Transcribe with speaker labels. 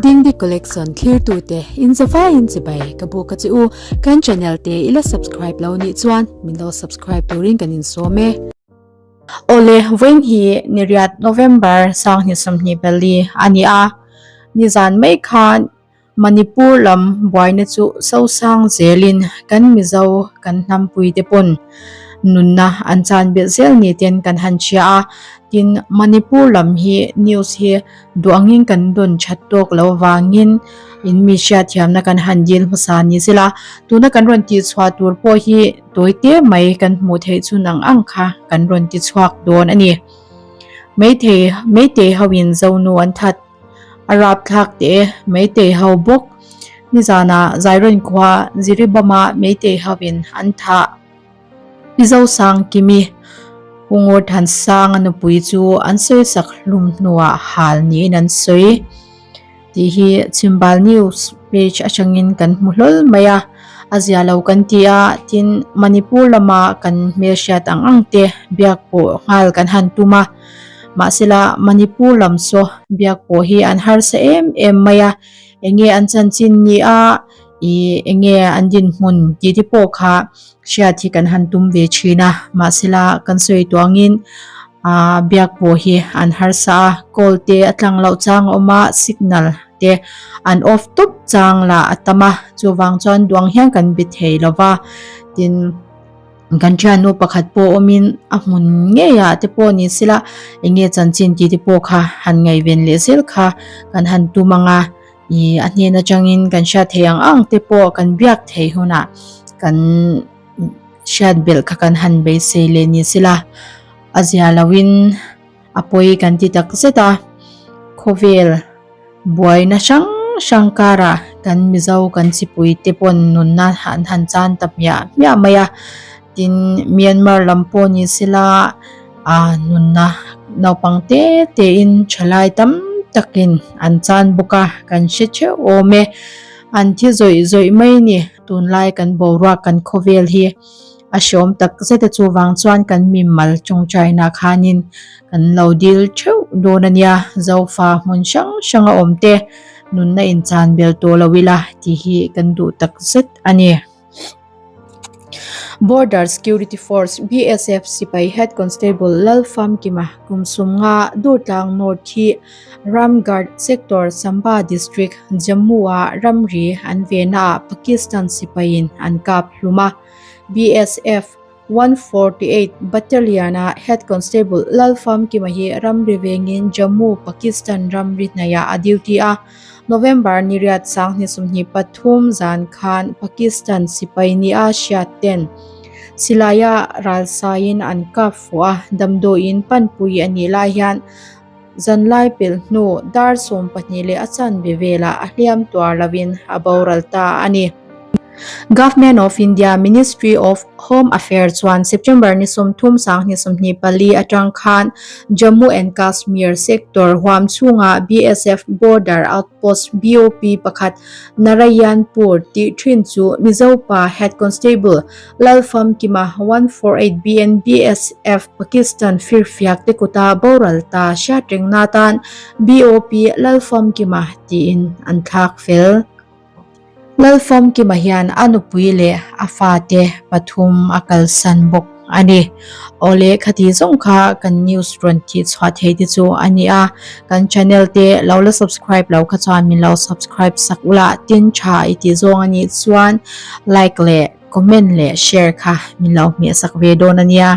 Speaker 1: Dingdi Collection thlirtute in zavaiin chibai ka buk a che u. Kan channel te i la subscribe lo nih chuan min lo subscribe turin kan insawm e.
Speaker 2: Awle, vawiin hi niriat November 2024 a ni a, nizan mai khan Manipur lam buaina chu sosang zelin kan Mizo kan hnampuite pawn nunna an chan belh zel ni ten kan han hria a, tin Manipur lam hi news hi duh angin kan dawn that tawk lo vangin in mi hriatthiamna kan han dil hmasa ni zela tuna kan rawn tih chhuah tur pawh hi tawi te mai kan hmuh theih chhun ang ang kha kan rawn ti chhuak dawn a ni. Meitei Meitei hoin Zonu an that. A rapthlak teh e, Meitei ho bawk. Nizanah Zairon khua Jiribama Meitei hoin an thah. Pi Zosangkimi, Pu Ngurthansanga nupui chu an sawisak hlum hnuah hal niin an sawi. Tih hi Chhimbal News page atangin kan hmu hlawl mai a, a zia lo kan ti a, tin Manipur lama kan hmelhriat ang ang te biak pawh nghal kan han tum a, mahsela Manipur lam saw biak pawh hi an harsa em em mai a, enge an chanchin ni a, ih enge an dinhmun tih te pawh kha hriat hi kan han tum ve thin a, mahsela kan sawi tuangin ah biak pawh hi an harsa a, call te a tlang loh chang a awm a, signal te an off tawp chang lah a tam a, chuvang chuan duang hian kan be thei lo va, tin kan thiannu pakhat pawh awmin a hmun ngeiah te pawh ni sela eng nge chanchin tih te pawh kha han ngaihven leh zel kha kan han tum ang a. Ih a hnen atangin kan hriat theih ang ang te pawh kan biak theih hunah kan hriat belh kha kan han beisei leh ni sela a zia loin a pawi kan ti tak zet a khawvel buaina hrang hrang karah kan mizo kan chipui te pawn nunna an han chan ta hmiah hmiah mai a tin Myanmar lam pawh ni sela ah nunna naupang te te in thalai tam takin an chan bawk a kan hre theuh awm e an thi zawih zawih mai a ni tunlai kan boruak kan khawvel hi a hreawm tak zet a chuvang chuan kan mimal tawngtaina khanin kan lo dil theuh dawn a nia zofa hmun hrang hrang a awm te nunna inchan bel tawh lo ila tih hi kan duh tak zet a ni. Border Security Force, BSF, sipai Head Constable Lalfamkima kum sumnga Durtlang North hi Ramgarh Sector, Samba District, Jammu-a ramri an venaah Pakistan sipaiin an kap hlum a. BSF 148 Battalion-a Head Constable Lalfamkima hi ramri vengin Jammu, Pakistan ramri hnaiah a duty a. November ni riat 2023 zan khan Pakistan sipai nia hriat ten silaia ralsaiin an kap fuh a, damdawiin panpui a nih lai hian zanlai pelh hnu dar 12 leh a chanve velah a hliam tuar lovin a boral ta a ni. Government of India Ministry of Home Affairs chuan September ni 30 2024 atang khan Jammu and Kashmir sector huam chhunga BSF Border Outpost BOP pakhat Narayanpur tih thin chu Mizo pa Head Constable Lalfamkima 148 BN BSF Pakistan firfiak te kuta boral ta hriatrengna tan BOP Lalfamkima tiin an thlak fel. Lalfawmkima hian a nupui leh a fate pathum a kalsan bawk a ni. Awle khati zawng kha kan news rawn tih chhuah thei te chu a ni a, kan channel te lo la subscribe lo kha chuan min lo subscribe sak ula tin tha i tih zawng a nih chuan like leh comment leh share kha min lo hmeh sak ve dawn a nia.